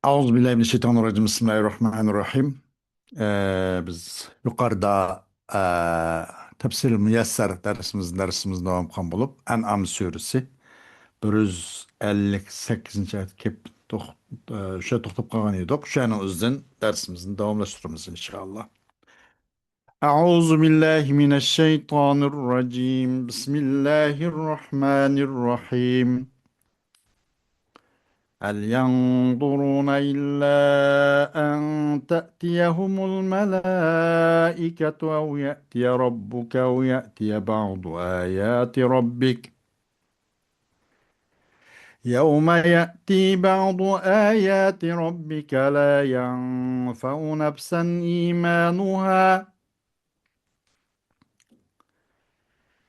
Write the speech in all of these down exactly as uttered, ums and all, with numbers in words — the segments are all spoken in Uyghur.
أعوذ بالله من الشيطان الرجيم. بسم الله الرحمن الرحيم. ئە، بىز يۇقىرىدا، ئە، تەپسىرىل مۇيەسسەر دەرسىمىز، دەرسىمىزنى داۋام قىلغان بولۇپ، ئەنئام سۈرىسى بىر يۈز ئەللىك سەككىزىنچى ئايەتكە كېلىپ توخ-، ئە، شۇ توختاپ قالغان ئىدۇق. شۇنىڭ ئۆزىدىن دەرسىمىزنى داۋاملاشتۇرىمىز، ئىنشائاللا. أعوذ بالله من الشيطان الرجيم. بسم الله الرحمن الرحيم. هل ينظرون إلا أن تأتيهم الملائكة أو يأتي ربك أو يأتي بعض آيات ربك يوم يأتي بعض آيات ربك لا ينفع نفسا إيمانها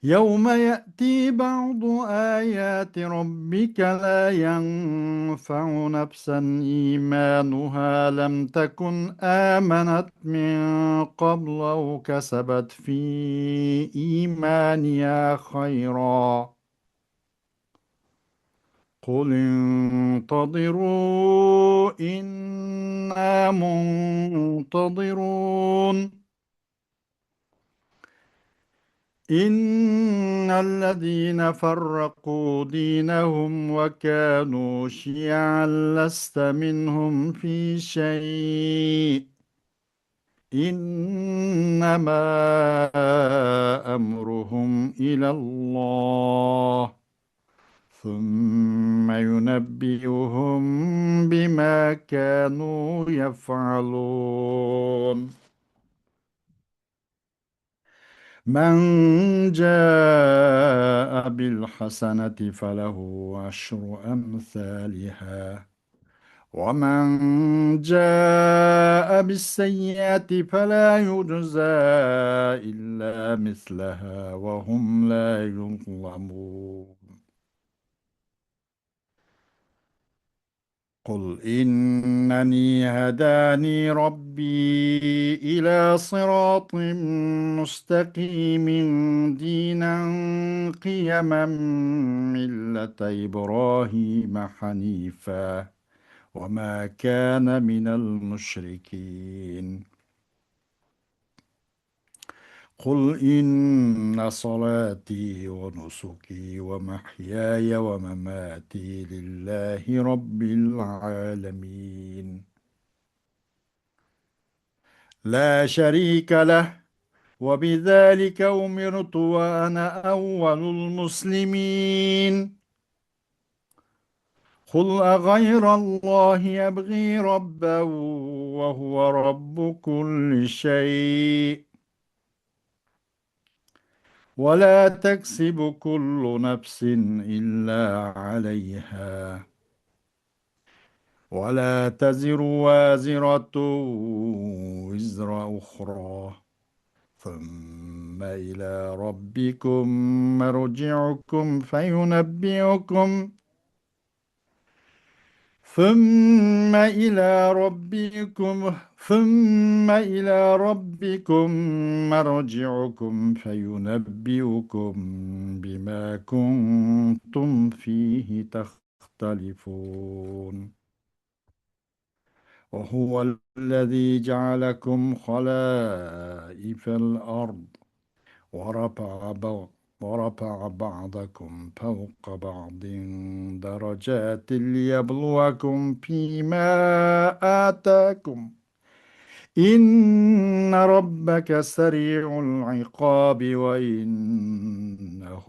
يوم يأتي بعض آيات ربك لا ينفع نفسا إيمانها لم تكن آمنت من قبل أو كسبت في إيمانها خيرا قل انتظروا إنا منتظرون إن الذين فرقوا دينهم وكانوا شيعا لست منهم في شيء إنما أمرهم إلى الله ثم ينبئهم بما كانوا يفعلون من جاء بالحسنة فله عشر أمثالها ومن جاء بالسيئة فلا يجزى إلا مثلها وهم لا يظلمون قل إنني هداني ربي إلى صراط مستقيم دينا قيما ملة إبراهيم حنيفا وما كان من المشركين قل إن صلاتي ونسكي ومحياي ومماتي لله رب العالمين لا شريك له وبذلك أمرت وأنا أول المسلمين قل أغير الله أبغي ربا وهو رب كل شيء ولا تكسب كل نفس إلا عليها ولا تزر وازرة وزر أخرى ثم إلى ربكم مرجعكم فينبئكم ثم إلى ربكم ثم إلى ربكم مرجعكم فينبئكم بما كنتم فيه تختلفون وهو الذي جعلكم خلائف الأرض ورفع بعض ورفع بعضكم فوق بعض درجات ليبلوكم فيما آتاكم إن ربك سريع العقاب وإنه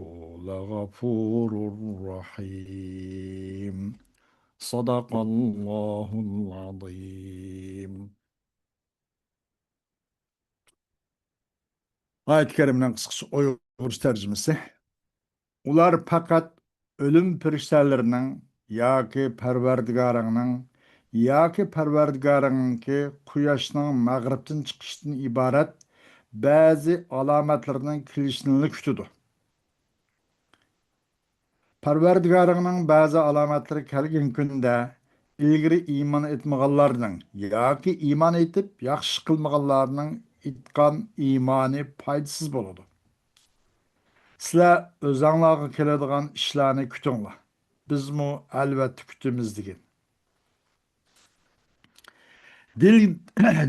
لغفور رحيم صدق الله العظيم ئايەت كەرىمىنىڭ قىسقىچە ئۇيغۇرچە تەرجىمىسى. ئۇلار پەقەت ئۆلۈم پەرىشتەلىرىنىڭ ياكى پەرۋەردىگارىڭنىڭ ياكى پەرۋەردىگارىڭنىڭكى قۇياشنىڭ مەغرىبتىن چىقىشىدىن ئىبارەت بەزى ئالامەتلىرىنىڭ كېلىشىنىلا كۈتىدۇ. پەرۋەردىگارىڭنىڭ بەزى ئالامەتلىرى كەلگەن كۈندە، ئىلگىرى ئىمان ئېيتمىغانلارنىڭ ياكى ئىمان ئېيتىپ ياخشى ئىش قىلمىغانلارنىڭ ئېيتقان ئىمانى پايدىسىز بولىدۇ. سىلەر ئۆزەڭلارغا كېلىدىغان ئىشلارنى كۈتۈڭلار. بىزمۇ ئەلۋەتتە كۈتىمىز دېگەن. دىل،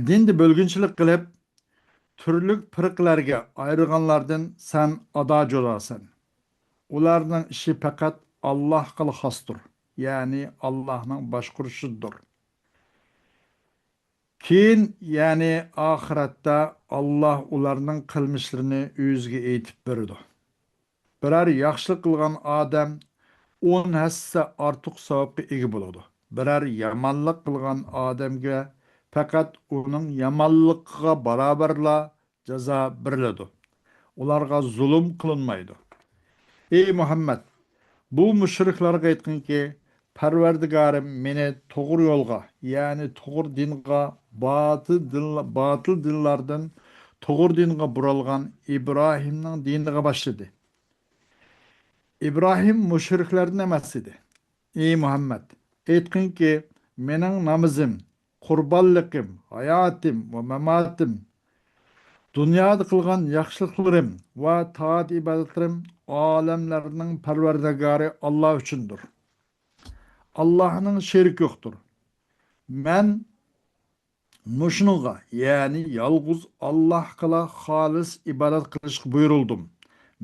دىندا بۆلگۈنچىلىك قىلىپ، تۈرلۈك پىرقىلەرگە ئايرىغانلاردىن سەن ئادا جۇداسەن. ئۇلارنىڭ ئىشى پەقەت ئاللاھقىلا خاستۇر، يەنى ئاللاھنىڭ باشقۇرۇشىدۇر. كېيىن، يەنى ئاخىرەتتە ئاللاھ ئۇلارنىڭ قىلمىشلىرىنى ئۆزىگە ئېيتىپ بېرىدۇ. بىرەر ياخشىلىق قىلغان ئادەم ئون ھەسسە ئارتۇق ساۋابقا ئىگە بولىدۇ. بىرەر يامانلىق قىلغان ئادەمگە پەقەت ئۇنىڭ يامانلىقىغا باراۋەرلا جازا بېرىلىدۇ. ئۇلارغا زۇلۇم قىلىنمايدۇ. ئەي مۇھەممەد، بۇ مۇشرىكلارغا ئېيتقىنكى، پەرۋەردىگارىم مېنى توغرا يولغا، يەنى توغرا دىنغا، باتىل دىن، باتىل دىنلاردىن توغرا دىنغا بۇرالغان ئىبراھىمنىڭ دىنىغا باشلىدى. ئىبراھىم مۇشرىكلاردىن ئەمەس ئىدى. ئى مۇھەممەد، ئېيتقىنكى، مېنىڭ نامىزىم، قۇربانلىقىم، ھاياتىم ۋە ماماتىم، دۇنيادا قىلغان ياخشىلىقلىرىم ۋە تائەت-ئىبادەتلىرىم ئالەملەرنىڭ پەرۋەردىگارى ئاللا ئۈچۈندۇر. ئاللاھنىڭ شېرىكى يوقتۇر. مەن مۇشۇنىڭغا، يەنى يالغۇز ئاللاھقىلا خالىس ئىبادەت قىلىشقا بۇيرۇلدۇم.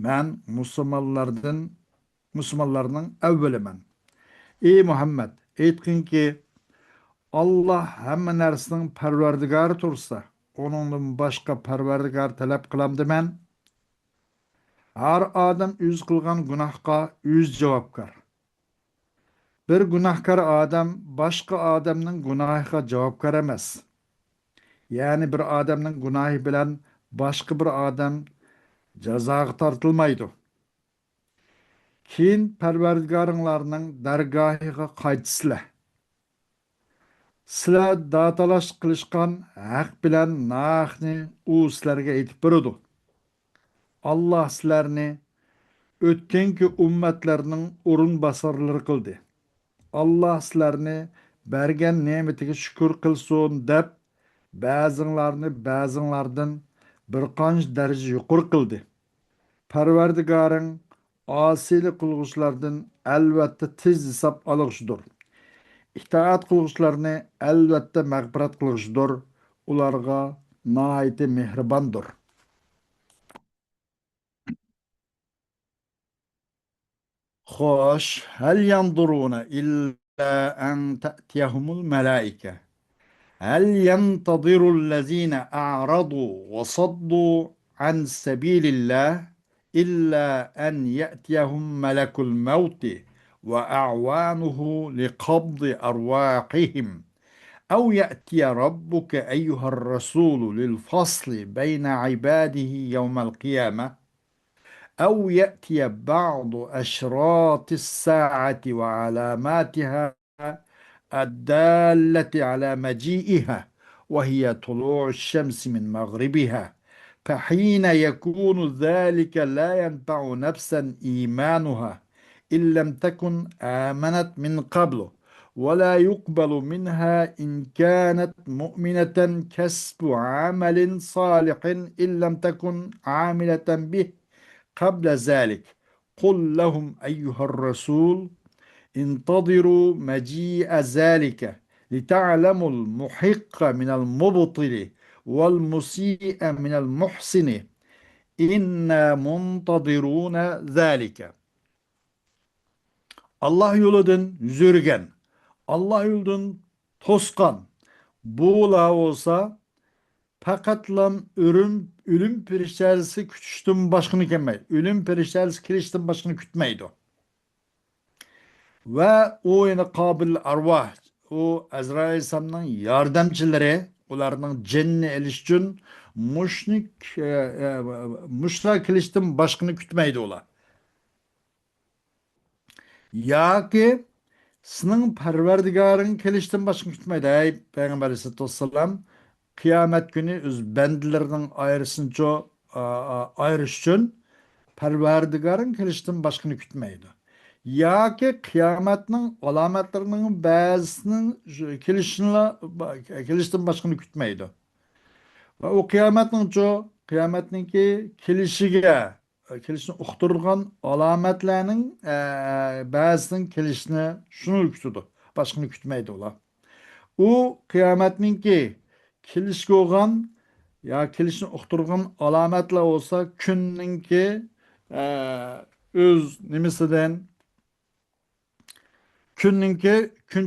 مەن مۇسۇلمانلاردىن، مۇسۇلمانلارنىڭ ئەۋۋىلىمەن. ئى مۇھەممەد، ئېيتقىنكى، ئاللاھ ھەممە نەرسىنىڭ پەرۋەردىگارى تۇرسا، ئۇنىڭدىن باشقا پەرۋەردىگار تەلەپ قىلامدىمەن؟ ھەر ئادەم ئۆزى قىلغان گۇناھقا ئۆزى جاۋابكار. بىر گۇناھكار ئادەم باشقا ئادەمنىڭ گۇناھىغا جاۋابكار ئەمەس. يەنى بىر ئادەمنىڭ گۇناھى بىلەن باشقا بىر ئادەم جازاغا تارتىلمايدۇ. كېيىن پەرۋەردىگارىڭلارنىڭ دەرگاھىغا قايتىسىلەر. سىلەر داتالاش قىلىشقان ھەق بىلەن ناھەقنى ئۇ سىلەرگە ئېيتىپ بېرىدۇ. ئاللاھ سىلەرنى ئۆتكەنكى ئۈممەتلەرنىڭ ئورۇنباسارلىرى قىلدى. ئاللاھ سىلەرنى بەرگەن نېمىتىگە شۈكۈر قىلسۇن دەپ، بەزىڭلارنى بەزىڭلاردىن بىر قانچە دەرىجە يۇقىرى قىلدى. پەرۋەردىگارىڭ ئاسىيلىق قىلغۇچىلاردىن ئەلۋەتتە تېز ھېساب ئالغۇچىدۇر. ئىتائەت قىلغۇچىلارنى ئەلۋەتتە مەغپىرەت قىلغۇچىدۇر. ئۇلارغا ناھايىتى مېھرىباندۇر. خوش، هل ينظرون إلا أن تأتيهم الملائكة. هل ينتظر الذين أعرضوا وصدوا عن سبيل الله إلا أن يأتيهم ملك الموت وأعوانه لقبض أرواحهم، أو يأتي ربك أيها الرسول للفصل بين عباده يوم القيامة، أو يأتي بعض أشراط الساعة وعلاماتها الدالة على مجيئها، وهي طلوع الشمس من مغربها، فحين يكون ذلك لا ينفع نفسا إيمانها إن لم تكن آمنت من قبل، ولا يقبل منها إن كانت مؤمنة كسب عمل صالح إن لم تكن عاملة به قبل ذلك. قل لهم أيها الرسول، انتظروا مجيء ذلك، لتعلموا المحق من المبطل والمسيء من المحسن، إنا منتظرون ذلك. ئاللاھ يولىدىن يۈز ئۆرۈگەن، ئاللاھ يولىدىن توسقان بۇلار بولسا، پەقەتلا ئۆلۈم، ئۆلۈم پەرىشتىسى كۈتۈشتىن باشقىنى كەلمەيدۇ. ئۆلۈم پەرىشتىسى كېلىشتىن باشقىنى كۈتمەيدۇ. ۋە ئۇ يەنە قابىل ئەرۋاھ، ئۇ ئەزرائىل ئەلەيھىسسالامنىڭ ياردەمچىلىرى، ئۇلارنىڭ جېنىنى ئېلىش ئۈچۈن مۇشۇنى، ئە، ئە، مۇشۇلار كېلىشتىن باشقىنى كۈتمەيدۇ ئۇلار. ياكى سېنىڭ پەرۋەردىگارىڭ كېلىشتىن باشقىنى كۈتمەيدۇ. ھەي، پەيغەمبەر ئەلەيھىسسالاتۇ ۋەسسالام قىيامەت كۈنى ئۆز بەندىلىرىنىڭ ئايرىسىنچۇ، ئا، ئا، ئايرىش ئۈچۈن پەرۋەردىگارىڭ كېلىشتىن باشقىنى كۈتمەيدۇ. ياكى قىيامەتنىڭ ئالامەتلىرىنىڭ بەزىسىنىڭ كېلىشىنىلا، كېلىشتىن باشقىنى كۈتمەيدۇ. ۋە ئۇ قىيامەتنىڭچۇ، قىيامەتنىڭكى كېلىشىگە، كېلىشىنى ئۇقتۇرىدىغان ئالامەتلەرنىڭ، ئە، بەزىسىنىڭ كېلىشىنى شۇنى كۈتىدۇ. باشقىنى كۈتمەيدۇ ئۇلار. ئۇ قىيامەتنىڭكى كېلىشكە بولغان يا كېلىشنى ئۇقتۇرغان ئالامەتلەر بولسا كۈننىڭكى، ئە، ئۆز نېمىسىدىن، كۈننىڭكى كۈن،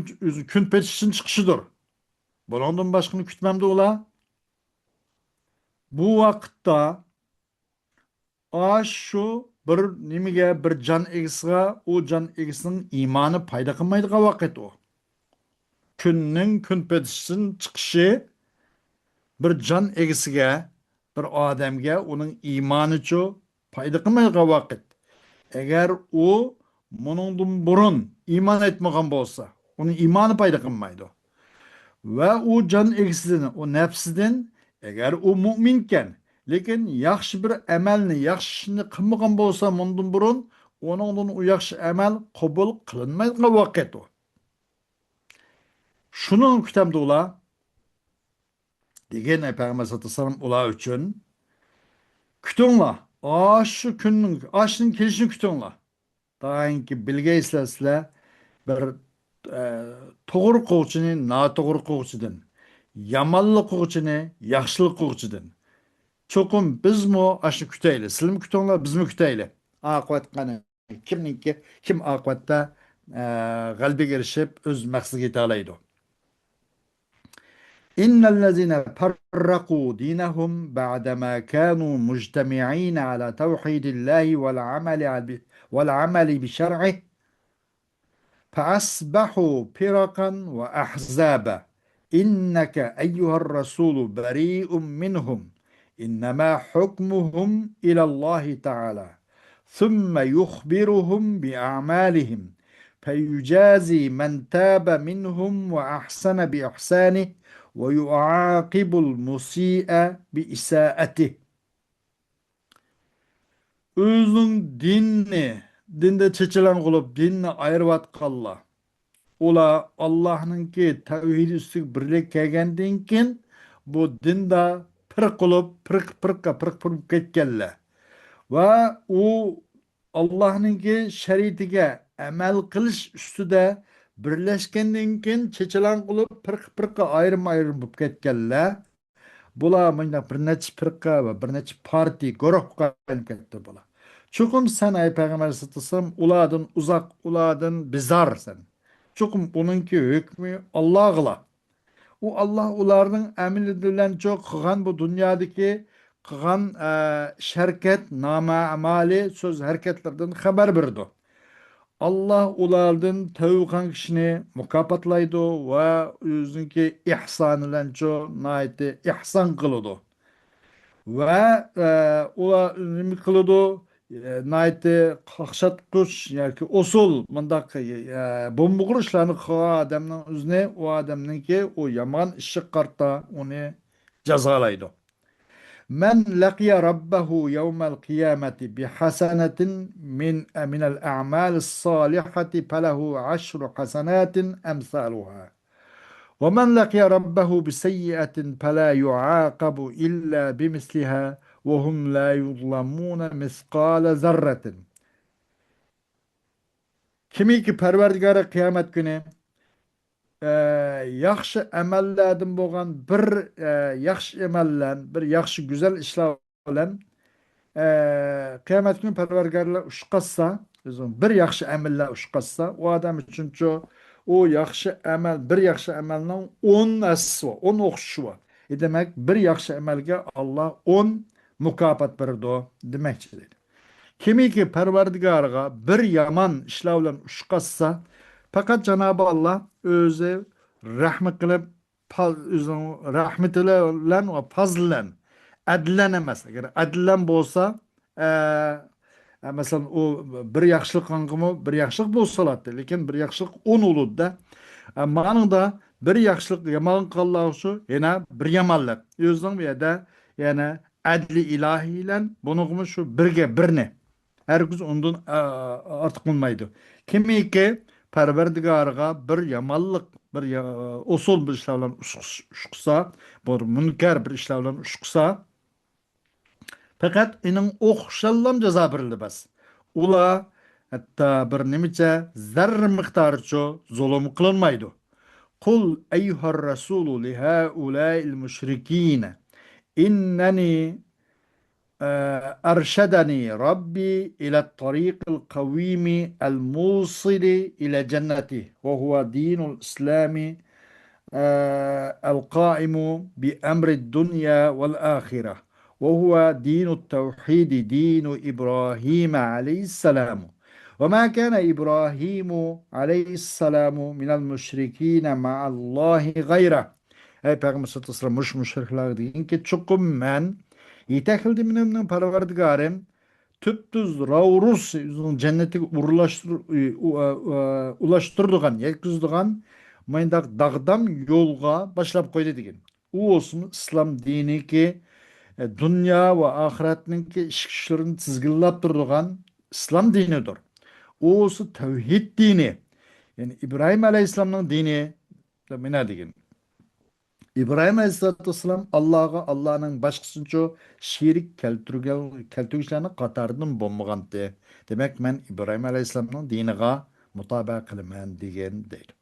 كۈن پېتىشتىن چىقىشىدۇر. بۇنىڭدىن باشقىنى كۈتمەمدۇ ئۇلار؟ بۇ ۋاقىتتا ئاشۇ بىر نېمىگە، بىر جان ئىگىسىگە، ئۇ جان ئىگىسىنىڭ ئىمانى پايدا قىلمايدىغان ۋاقىت ئۇ. كۈننىڭ كۈن پېتىشتىن چىقىشى بىر جان ئىگىسىگە، بىر ئادەمگە ئۇنىڭ ئىمانىچۇ پايدا قىلمايدىغان ۋاقىت. ئەگەر ئۇ مۇنىڭدىن بۇرۇن ئىمان ئېيتمىغان بولسا، ئۇنىڭ ئىمانى پايدا قىلمايدۇ. ۋە ئۇ جان ئىگىسىدىن، ئۇ نەپسىدىن، ئەگەر ئۇ مۇئمىنكەن، لېكىن ياخشى بىر ئەمەلنى، ياخشى ئىشنى قىلمىغان بولسا مۇندىن بۇرۇن، ئۇنىڭدىن ئۇ ياخشى ئەمەل قوبۇل قىلىنمايدىغان ۋاقىت ئۇ. شۇنى كۈتەمدۇ ئۇلار؟ دېگەن پەيغەمبەر سەللەللاھۇ ئەلەيھى ۋەسەللەم ئۇلار ئۈچۈن، كۈتۈڭلار، ئاشۇ كۈننىڭ، ئاشۇنىڭ كېلىشىنى كۈتۈڭلار. تايىنكى بىلگەيسىلەر سىلەر بىر، ئە، توغرا قىلغۇچىنى ناتوغرا قىلغۇچىدىن، يامانلىق قىلغۇچىنى ياخشىلىق قىلغۇچىدىن. چوقۇم بىزمۇ ئاشۇنى كۈتەيلى. سىلىمۇ كۈتۈڭلار، بىزمۇ كۈتەيلى. ئاقىۋەت قانداق؟ كىمنىڭكى، كىم ئاقىۋەتتە، ئە، غەلىبىگە ئېرىشىپ، ئۆز مەقسىتىگە يېتەلەيدۇ؟ إن الذين فرقوا دينهم بعدما كانوا مجتمعين على توحيد الله والعمل ب-، والعمل بشرعه فأصبحوا فرقا وأحزابا. إنك أيها الرسول بريء منهم، إنما حكمهم إلى الله تعالى، ثم يخبرهم بأعمالهم، فيجازي من تاب منهم وأحسن بإحسانه، ويعاقب المسيء بإساءته. ئۆزىنىڭ دىنىنى، دىندا چېچىلاڭ قىلىپ، دىننى ئايرىۋاتقانلار، ئۇلار ئاللاھنىڭكى تەۋھىدى ئۈستىگە بىرلىك كەلگەندىن كېيىن، بۇ دىندا پىرقە بولۇپ، پىرقە، پىرقە، پىرقە، پىرقە بولۇپ كەتكەنلەر. ۋە ئۇ ئاللاھنىڭكى شەرىئىتىگە ئەمەل قىلىش ئۈستىدە بىرلەشكەندىن كېيىن، چېچىلاڭ قىلىپ، پىرقە، پىرقە، ئايرىم، ئايرىم بولۇپ كەتكەنلەر. بۇلار مۇنداق بىر نەچچە پىرقە ۋە بىر نەچچە پارتىيە، گۇرۇھقا ئايلىنىپ كەتتى بۇلار. چوقۇم سەن، ئەي پەيغەمبەر ئەلەيھىسسالام، ئۇلاردىن ئۇزاق، ئۇلاردىن بىزار سەن. چوقۇم ئۇنىڭكى ھۆكمى ئاللاغىلا. ئۇ ئاللا ئۇلارنىڭ ئەمىلى بىلەنچۇ قىلغان بۇ دۇنيادىكى قىلغان، ئە، ئىش ھەرىكەت، نامە ئەمالى، سۆز ھەرىكەتلىرىدىن خەۋەر بېرىدۇ. ئاللا ئۇلاردىن تەۋبە قىلغان كىشىنى مۇكاپاتلايدۇ ۋە ئۆزىنىڭكى ئېھسانى بىلەنچۇ ناھايىتى ئېھسان قىلىدۇ. ۋە، ئە، ئۇلار نېمە قىلىدۇ؟ ئە، ناھايىتى قاقشاتقۇچ ياكى ئۇسۇل، مۇنداق، ئە، بومبىغۇر ئىشلارنى قىلغان ئادەمنىڭ ئۆزىنى، ئۇ ئادەمنىڭكى ئۇ يامان ئىشىغا قارىتا ئۇنى جازالايدۇ. من لقي ربه يوم القيامة بحسنة من، من الأعمال الصالحة فله عشر حسنات أمثالها، ومن لقي ربه بسيئة فلا يعاقب إلا بمثلها وهم لا يظلمون مثقال ذرة. كىمكى پەرۋەردىگارى قىيامەت كۈنى، ئە، ياخشى ئەمەللەردىن بولغان بىر، ئە، ياخشى ئەمەل بىلەن، بىر ياخشى گۈزەل ئىشلار بىلەن، ئە، قىيامەت كۈنى پەرۋەردىگارلار ئۇچراشسا، ئۆزىنىڭ بىر ياخشى ئەمەللەر ئۇچراشسا، ئۇ ئادەم ئۈچۈنچۇ ئۇ ياخشى ئەمەل، بىر ياخشى ئەمەلنىڭ ئون ھەسسىسى بار، ئون ئوخشىشى بار. ئى، دېمەك، بىر ياخشى ئەمەلگە ئاللا ئون مۇكاپات بېرىدۇ دېمەكچى دەيدۇ. كىمكى پەرۋەردىگارىغا بىر يامان ئىشلار بىلەن ئۇچراشسا، پەقەت جانابى ئاللا ئۆزى رەھمى قىلىپ، پا-، ئۆزىنىڭ رەھمىتى بىلەن ۋە پازلى بىلەن، ئەدلەن ئەمەس. ئەگەر ئەدلەن بولسا، ئە، ئە، مەسىلەن، ئۇ بىر ياخشىلىق قىلغانغىمۇ بىر ياخشىلىق بولسا بولاتتى، لېكىن بىر ياخشىلىق ئون بولىدۇ-دە. ئە، مانىڭدا بىر ياخشىلىق يامان قىلغانلار ئۈچۈن يەنە بىر يامانلىق. ئۆزىنىڭ بۇ يەردە يەنە ئەدلى ئىلاھىي بىلەن بۇنىڭغىمۇ شۇ بىرگە بىرنى. ھەرگىز ئۇندىن، ئە، ئارتۇق بولمايدۇ. كىمكى پەرۋەردىگارىغا بىر يامانلىق، بىر يا-، ئۇسۇل بىر ئىشلار بىلەن ئۇچرىش-، ئۇچراشسا، بىر مۇنكەر بىر ئىشلار بىلەن ئۇچراشسا، پەقەت ئېنىڭ ئوخشاللام جازا بېرىلدى بەس. ئۇلار ھەتتا بىر نېمىچە زەررە مىقدارىچۇ زۇلۇم قىلىنمايدۇ. قل أيها الرسول لهؤلاء المشركين إنني، آه، أرشدني ربي إلى الطريق القويم الموصل إلى جنته، وهو دين الإسلام، آه، القائم بأمر الدنيا والآخرة، وهو دين التوحيد، دين إبراهيم عليه السلام. وما كان إبراهيم عليه السلام من المشركين مع الله غيره. ئەي پەيغەمبەر سەللەللاھۇ ئەلەيھى ۋەسەللەم، مۇشۇ مۇشرىكلارغا دېگىنكى، چوقۇم مەن يېتەكلىدىم مېنىڭ پەرۋەردىگارىم تۈپتۈز راۋۇرۇس ئۆزىنىڭ جەننىتىگە ئۇرۇلاشتۇر-، ئۇ-، ئۇ-، ئۇلاشتۇرىدىغان، يەتكۈزىدىغان مۇنداق داغدام يولغا باشلاپ قويدى دېگەن. ئۇ بولسىمۇ ئىسلام دىنىكى، ئە، دۇنيا ۋە ئاخىرەتنىڭكى ئىش كۈچلىرىنى تىزگىنلاپ تۇرىدىغان ئىسلام دىنىدۇر. ئۇ بولسا تەۋھىد دىنى، يەنى ئىبراھىم ئەلەيھىسسالامنىڭ دىنى دەپ مانا دېگەن. ئىبراھىم ئەلەيھىسسالاتۇ ۋەسسالام ئاللاغا ئاللانىڭ باشقىسىنچۇ شېرىك كەلتۈرگەن، كەلتۈرگۈچىلەرنىڭ قاتارىدىن بولمىغانتى. دېمەك، مەن ئىبراھىم ئەلەيھىسسالامنىڭ دىنىغا مۇتابىئە قىلىمەن دېگەن دەيدۇ.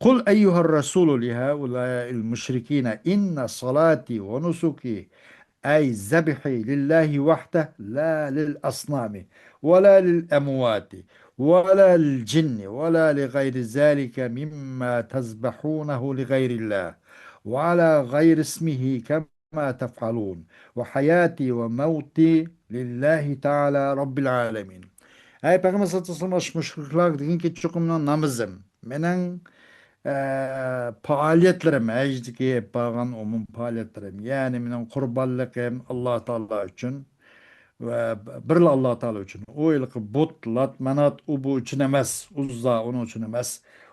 قل أيها الرسول لهؤلاء المشركين إن صلاتي ونسكي، أي ذبحي، لله وحده لا للأصنام ولا للأموات ولا للجن ولا لغير ذلك مما تذبحونه لغير الله وعلى غير اسمه كما تفعلون وحياتي وموتي لله تعالى رب العالمين. ئەي پەيغەمبەر سەللەللاھۇ ئەلەيھى ۋەسەللەم، مۇشرىكلارغا دېگىنكى، چوقۇم مېنىڭ نامىزىم، مېنىڭ، ئە، پائالىيەتلىرىم، ھەجدىكى ئېلىپ بارغان ئومۇم پائالىيەتلىرىم، يەنى مېنىڭ قۇربانلىقىم ئاللا تائالا ئۈچۈن ۋە بىرلا ئاللا تائالا ئۈچۈن. ئۇ ھېلىقى بۇت، لات، مانات، ئۇ بۇ ئۈچۈن ئەمەس، ئۇززا ئۇنىڭ ئۈچۈن ئەمەس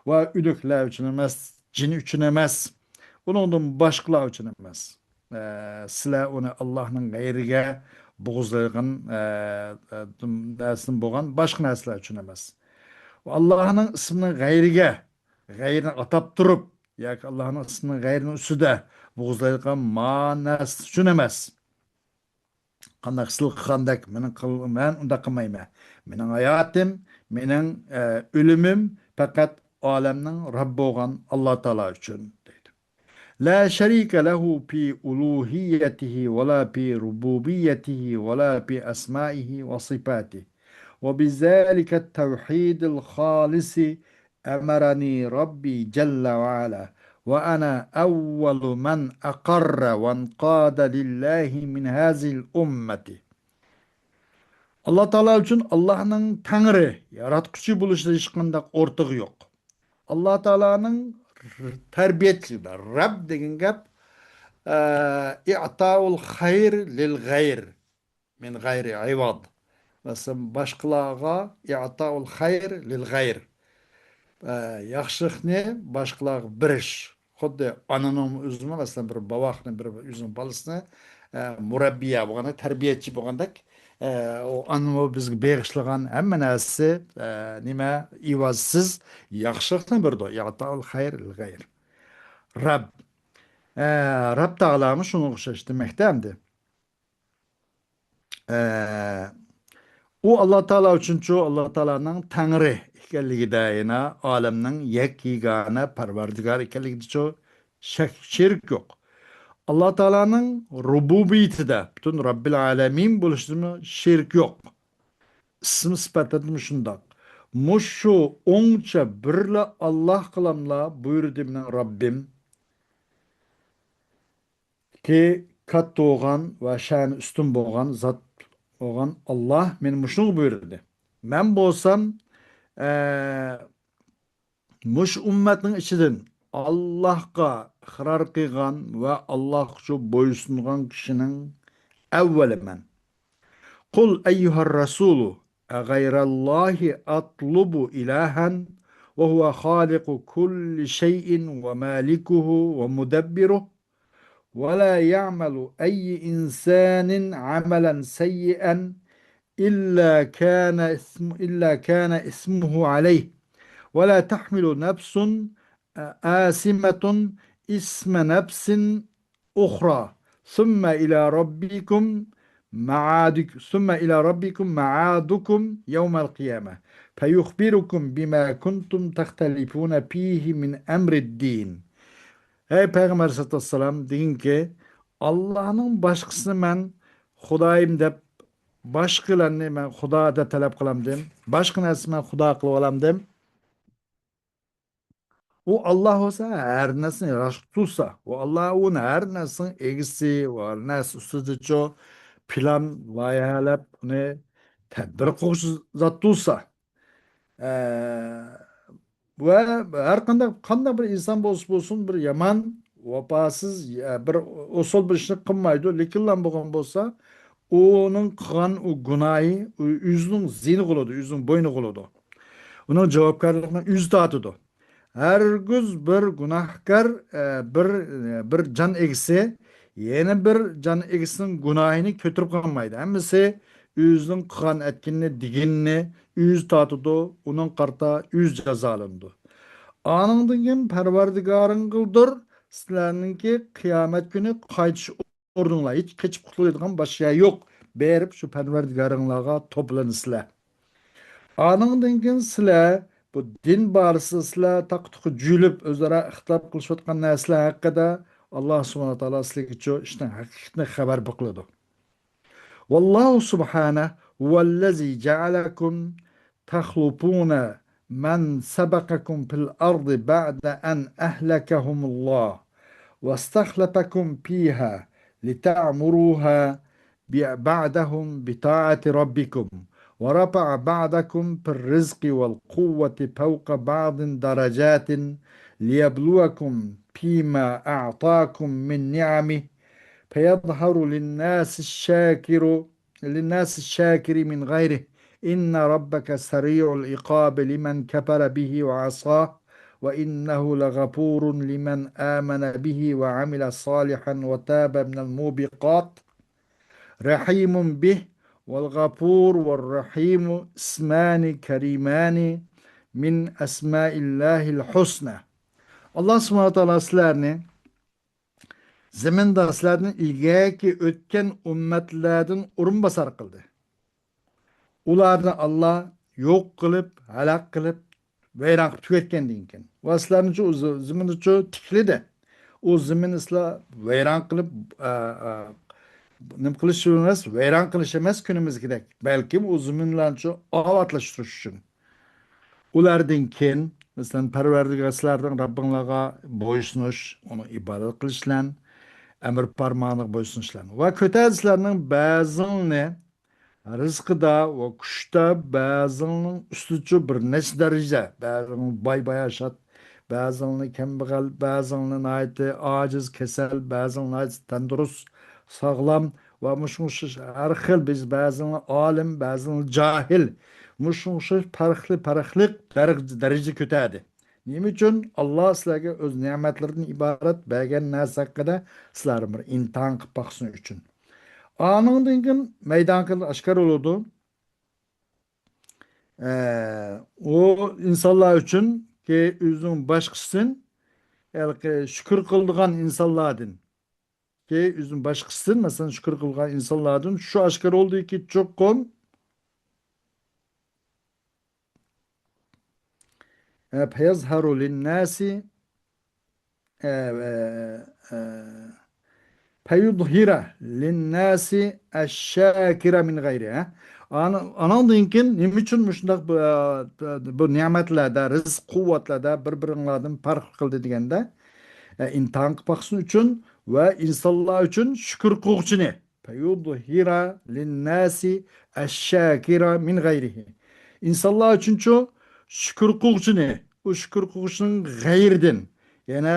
ۋە ئۆلۈكلەر ئۈچۈن ئەمەس، جىن ئۈچۈن ئەمەس، ئۇنىڭدىن باشقىلار ئۈچۈن ئەمەس. ئە، سىلەر ئۇنى ئاللاھنىڭ غەيرىگە بۇغۇزلايدىغان، ئە، ئە، نەرسىدىن بولغان باشقا نەرسىلەر ئۈچۈن ئەمەس. ئاللاھنىڭ ئىسمىنىڭ غەيرىگە، غەيرىنى ئاتاپ تۇرۇپ ياكى ئاللاھنىڭ ئىسمىنىڭ غەيرىنىڭ ئۈستىدە بۇغۇزلايدىغان ما نەرسە ئۈچۈن ئەمەس. قانداق سىلەر قىلغاندەك مېنىڭ قىل-، مەن ئۇنداق قىلمايمەن. مېنىڭ ھاياتىم، مېنىڭ، ئە، ئۆلۈمۈم پەقەت ئالەمنىڭ رەببى بولغان ئاللا تائالا ئۈچۈن دەيدۇ. لا شريك له في ألوهيته ولا في ربوبيته ولا في أسمائه وصفاته. وبذلك التوحيد الخالص أمرني ربي جل وعلا، وأنا أول من أقر وانقاد لله من هذه الأمة. ئاللا تائالا ئۈچۈن، ئاللاھنىڭ تەڭرى، ياراتقۇچى بولۇشىدا ھېچقانداق ئورتىقى يوق. ئاللا تائالانىڭ تەربىيەچىلىكىدە، رەب دېگەن گەپ، ئە، إعطاء الخير للغير من غير عوض. مەسىلەن، باشقىلارغا، إعطاء الخير للغير. ئە، ياخشىلىقنى باشقىلارغا بېرىش. خۇددى ئانىنىڭ ئۆزىمۇ، مەسىلەن، بىر بوۋاقنى، بىر ئۆزىنىڭ بالىسىنى، ئە، مۇرەببىيە بولغاندا، تەربىيەچى بولغاندەك، ئە، ئۇ ئانىمۇ بىزگە بېغىشلىغان ھەممە نەرسىسى، ئە، نېمە، ئىۋازسىز ياخشىلىقنى بېرىدۇ. إعطاء الخير للغير. رەب. ئە، رەب تائالامۇ شۇنىڭغا ئوخشاش دېمەكتە ئەمدى. ئە، ئۇ ئاللا تائالا ئۈچۈنچۇ، ئاللا تائالانىڭ تەڭرى ئىكەنلىكىدە، يەنە ئالەمنىڭ يەك يېگانە پەرۋەردىگار ئىكەنلىكىدىچۇ شەك، شېرىك يوق. ئاللا تائالانىڭ رۇبۇبىيىتىدە، پۈتۈن رەببىل ئالەمىن بولۇشىدىمۇ شېرىك يوق. ئىسىم سۈپەتلىرىدىمۇ شۇنداق. مۇشۇ ئوڭچە بىرلا ئاللا قىلاملا بۇيرۇدى مېنىڭ رەببىم. كى كاتتا بولغان ۋە شەنى ئۈستۈن بولغان زات بولغان ئاللا مېنى مۇشۇنىڭغا بۇيرۇدى. مەن بولسام، ئە، مۇشۇ ئۈممەتنىڭ ئىچىدىن ئاللاھقا ئىقرار قىلغان ۋە ئاللاھقا شۇ بويسۇنغان كىشىنىڭ ئەۋۋىلىمەن. قل أيها الرسول أغير الله أطلب إلها وهو خالق كل شيء ومالكه ومدبره ولا يعمل أي إنسان عملا سيئا إلا كان اسم، إلا كان اسمه عليه، ولا تحمل نفس آثمة إثم نفس أخرى، ثم إلى ربكم معادك، ثم إلى ربكم معادكم يوم القيامة، فيخبركم بما كنتم تختلفون فيه من أمر الدين. ھەي پەيغەمبەر ئەلەيھىسسالاتۇ ۋەسسالام، دېگىنكى، ئاللاھنىڭ باشقىسىنى مەن خۇدايىم دەپ، باشقىلارنى مەن خۇدا دەپ تەلەپ قىلامدىم، باشقا نەرسىنى مەن خۇدا قىلىپ ئالامدىم. ئۇ ئاللا بولسا ھەر نەرسىنى ياراتقۇچى تۇرسا، ئۇ ئاللا ئۇنى ھەر نەرسىنىڭ ئىگىسى، ئۇ ھەر نەرسە ئۈستىدىچۇ پىلان، لايىھەلەپ، ئۇنى تەدبىر قىلغۇچى زات تۇرسا. ئە، ۋە ھەر قانداق، قانداق بىر ئىنسان بولسا بولسۇن، بىر يامان، ۋاپاسىز، يا بىر ئوسال بىر ئىشنى قىلمايدۇ. لېكىنلا بولغان بولسا، ئۇنىڭ قىلغان ئۇ گۇناھى ئۆزىنىڭ زىينىغا بولىدۇ، ئۆزىنىڭ بوينىغا بولىدۇ. ئۇنىڭ جاۋابكارلىقىنى ئۆزى تارتىدۇ. ھەرگىز بىر گۇناھكار، ئە، بىر، ئە، بىر جان ئىگىسى يەنە بىر جان ئىگىسىنىڭ گۇناھىنى كۆتۈرۈپ قالمايدۇ. ھەممىسى ئۆزىنىڭ قىلغان ئەتكىنىنى، دېگىنىنى ئۆزى تارتىدۇ، ئۇنىڭ قارىتا ئۆزى جازالىنىدۇ. ئانىڭدىن كېيىن پەرۋەردىگارىڭغىلدۇر سىلەرنىڭكى قىيامەت كۈنى قايتىش ئورنۇڭلار، ھېچ قېچىپ قۇتۇلىدىغان باشقا يەر يوق. بېرىپ شۇ پەرۋەردىگارىڭلارغا توپلىنىسىلەر. ئانىڭدىن كېيىن سىلەر بۇ دىن بارىسىدا سىلەر تاقا-تۇقا جۈيلۈپ، ئۆزئارا ئىختىلاپ قىلىشىۋاتقان نەرسىلەر ھەققىدە ئاللا سۇبھانەھۇ ۋە تائالا سىلەرگە شۇ ئىشنىڭ ھەقىقىتىنى خەۋەر قىلىدۇ. والله سبحانه هو الذي جعلكم تخلفون من سبقكم في الأرض بعد أن أهلكهم الله واستخلفكم فيها لتعمروها بعدهم بطاعة ربكم ورفع بعضكم في الرزق والقوة فوق بعض درجات ليبلوكم فيما أعطاكم من نعمه فيظهر للناس الشاكر للناس الشاكر من غيره إن ربك سريع العقاب لمن كفر به وعصاه وإنه لغفور لمن آمن به وعمل صالحا وتاب من الموبقات رحيم به والغفور والرحيم اسمان كريمان من أسماء الله الحسنى. ئاللا سۇبھانەھۇ ۋە تائالا سىلەرنى زېمىندا سىلەردىن ئىلگەركى ئۆتكەن ئۈممەتلەردىن ئورۇنباسار قىلدى. ئۇلارنى ئاللا يوق قىلىپ، ھالاك قىلىپ، ۋەيران قىلىپ تۈگەتكەندىن كېيىن. ۋە سىلەرنىچۇ ئۇ زېمىننىچۇ تىكلىدى. ئۇ زېمىن سىلەر ۋەيران قىلىپ، ئا، ئا، نېمە قىلىش ئەمەس، ۋەيران قىلىش ئەمەس كۈنىمىزدىكىدەك. بەلكىم ئۇ زېمىنلارنىچۇ ئاۋاتلاشتۇرۇش ئۈچۈن. ئۇلاردىن كېيىن، مەسىلەن، پەرۋەردىگار سىلەرنىڭ رەببىڭلارغا بويسۇنۇش، ئۇنىڭ ئىبادەت قىلىش بىلەن، ئەمر پەرمانىغا بويسۇنۇش بىلەن. ۋە كۆتەردى سىلەرنىڭ بەزىڭنى رىزقىدا ۋە كۈچتە بەزىڭنىڭ ئۈستىچۇ بىر نەچچە دەرىجە، بەزىڭ باي باياشات، بەزىڭنى كەمبەغەل، بەزىڭنى ناھايىتى ئاجىز، كېسەل، بەزىڭ ناھايىتى تەندۇرۇست، ساغلام ۋە مۇشۇ ئوخشاش ھەر خىل، بىز بەزىڭنى ئالىم، بەزىڭنى جاھىل، مۇشۇ ئوخشاش پەرقلىق، پەرقلىق دەرىجە، دەرىجە كۆتەردى. نېمە ئۈچۈن؟ ئاللا سىلەرگە ئۆز نېمەتلىرىدىن ئىبارەت بەرگەن نەرسە ھەققىدە سىلەرنى بىر ئىمتىھان قىلىپ باقسۇن ئۈچۈن. ئانىڭدىن كېيىن مەيدانغا ئاشكارا بولىدۇ. ئە، ئۇ ئىنسانلار ئۈچۈنكى ئۆزىنىڭ باشقىسىدىن، ھېلىقى شۈكۈر قىلىدىغان ئىنسانلاردىن، كى ئۆزىنىڭ باشقىسىدىن، مەسىلەن، شۈكۈر قىلغان ئىنسانلاردىن شۇ ئاشكارا بولدىكى، چوقۇم، ئە، فيظهر للناس ئە، ئە، ئە، فيظهر للناس الشاكر من غيره. ئانا-، ئاناندىن كېيىن نېمە ئۈچۈن مۇشۇنداق بۇ، ئە، بۇ نېمەتلەردە، رىزىق قۇۋۋەتلەردە بىر-بىرىڭلاردىن پەرق قىلدى دېگەندە، ئە، ئىمتىھان قىلىپ باقسۇن ئۈچۈن ۋە ئىنسانلار ئۈچۈن شۈكۈر قىلغۇچىنى، فيظهر للناس الشاكر من غيره. ئىنسانلار ئۈچۈنچۇ شۈكۈر قىلغۇچىنى، ئۇ شۈكۈر قىلغۇچىنىڭ غەيرىدىن، يەنە،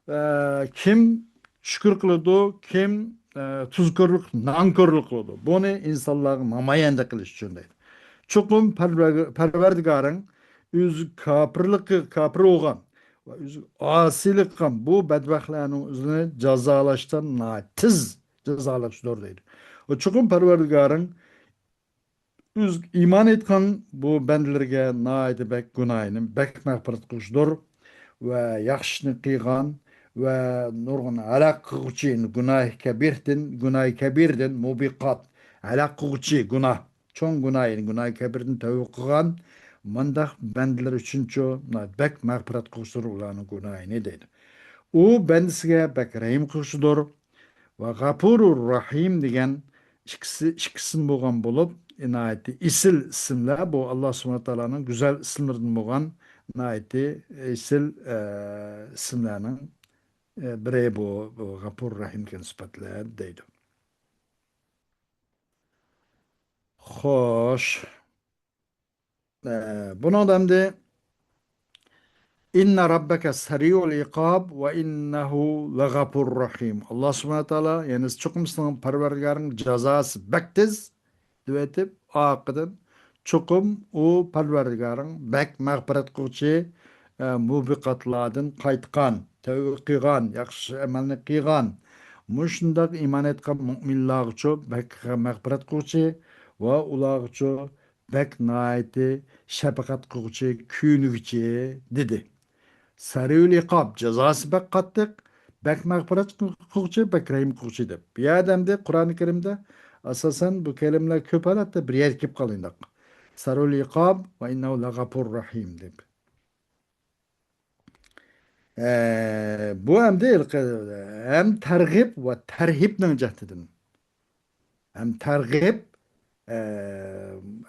ئە، كىم شۈكۈر قىلىدۇ، كىم، ئە، تۇزكورلۇق، نانكورلۇق قىلىدۇ. بۇنى ئىنسانلارغا نامايەندە قىلىش ئۈچۈن دەيدۇ. چوقۇم پەرۋەر-، پەرۋەردىگارىڭ ئۆزى كاپىرلىقى، كاپىر بولغان ۋە ئۆزى ئاسىيلىق قىلغان بۇ بەدبەختلەرنىڭ ئۆزىنى جازالاشتىن ناھايىتى تېز جازالاپ چۈشۈرەر دەيدۇ. ۋە چوقۇم پەرۋەردىگارىڭ ئۆز ئىمان ئېيتقان بۇ بەندىلىرىگە ناھايىتى بەك گۇناھىنى بەك مەغپىرەت قىلغۇچىدۇر ۋە ياخشىنى قىلغان ۋە نۇرغۇن ھالاك قىلغۇچى گۇناھى كەبىردىن، گۇناھى كەبىردىن، مۇبىقات، ھالاك قىلغۇچى گۇناھ، چوڭ گۇناھى، گۇناھى كەبىردىن تەۋبە قىلغان مانداق بەندىلەر ئۈچۈنچۇ بەك مەغپىرەت قىلغۇچىدۇر ئۇلارنىڭ گۇناھىنى دەيدۇ. ئۇ بەندىسىگە بەك رەھىم قىلغۇچىدۇر. ۋە غەپۇرۇر رەھىم دېگەن ئىككىسى، ئىككى ئىسىم بولغان بولۇپ، ناھايىتى ئېسىل ئىسىملەر. بۇ ئاللا سۇبھانەھۇ ۋە تائالانىڭ گۈزەل ئىسىملىرىدىن بولغان ناھايىتى ئېسىل، ئە، ئىسىملەرنىڭ، ئە، بىرى بۇ، بۇ غەپۇر رەھىم دېگەن سۈپەتلەر دەيدۇ. خوش. ئە، بۇنىڭدا ئەمدى، «ئىننە رەببەكە سەرىئۇل ئىقاب ۋە ئىننەھۇ لەغەپۇر رەھىم.» ئاللا سۇبھانەھۇ ۋە تائالا، يەنى چوقۇم سېنىڭ پەرۋەردىگارىڭ جازاسى بەك تېز، دەۋېتىپ، ئارقىدىن، چوقۇم ئۇ پەرۋەردىگارىڭ بەك مەغپىرەت قىلغۇچى، ئە، مۇبىقاتلاردىن قايتقان، تەۋبە قىلغان، ياخشى ئەمەلنى قىلغان، مۇشۇنداق ئىمان ئېيتقان مۇئمىنلارغىچۇ بەك مەغپىرەت قىلغۇچى ۋە ئۇلارغىچۇ بەك ناھايىتى شەپقەت قىلغۇچى، كۆيۈنگۈچى، دېدى. سەرىئۇل ئىقاب، جازاسى بەك قاتتىق، بەك مەغپىرەت قىلغۇچى، بەك رەھىم قىلغۇچى دەپ. بۇ يەردە ئەمدى قۇرئانى كەرىمدە ئاساسەن بۇ كەلىمىلەر كۆپ ھالەتتە بىر يەرگە كېلىپ قالغانداق. سەرىئۇل ئىقاب ۋە ئىننەھۇ لەغەپۇر رەھىم دەپ. ئە، بۇ ئەمدى ھېلىقى ھەم تەرغىب ۋە تەرھىبنىڭ جەھىتىدىن. ھەم تەرغىب، ئە،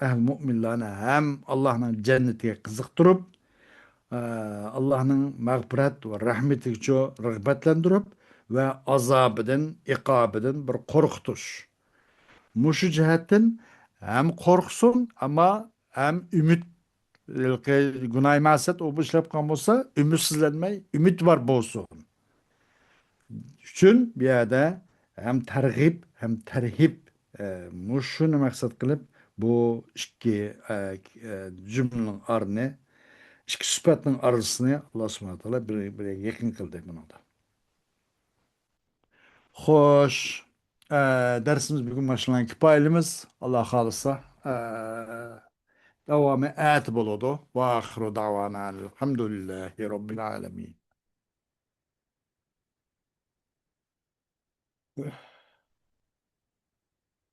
ئەھلى مۇئمىنلارنى ھەم ئاللاھنىڭ جەننىتىگە قىزىقتۇرۇپ، ئە، ئاللاھنىڭ مەغپىرەت ۋە رەھمىتىگىچۇ رىغبەتلەندۈرۈپ ۋە ئازابىدىن، ئىقابىدىن بىر قورقۇتۇش. مۇشۇ جەھەتتىن ھەم قورقسۇن، ئەمما ھەم ئۈمىد، ھېلىقى گۇناھى مەسىيەت ئۇ بۇ ئىشلەپ قالغان بولسا، ئۈمىدسىزلەنمەي، ئۈمىد بار بولسۇن ئۈچۈن بۇ يەردە ھەم تەرغىب، ھەم تەرھىب، ئە، مۇشۇنى مەقسەت قىلىپ، بۇ ئىككى، ئە، ئە، جۈملىنىڭ ئارىنى، ئىككى سۈپەتنىڭ ئارىسىنى ئاللا سۇبھانەھۇ ۋە تائالا بىر، بىرىگە يېقىن قىلدى بۇنىڭدا. خوش، ئە، دەرسىمىز بۈگۈن ماشۇلارنى كۇپايىلىمىز. ئاللا خالىسا، ئە، داۋامى ئەتە بولىدۇ. ۋە ئاخىرۇ دەۋانا ئەلھەمدۇلىللاھى رەببىل ئالەمىن.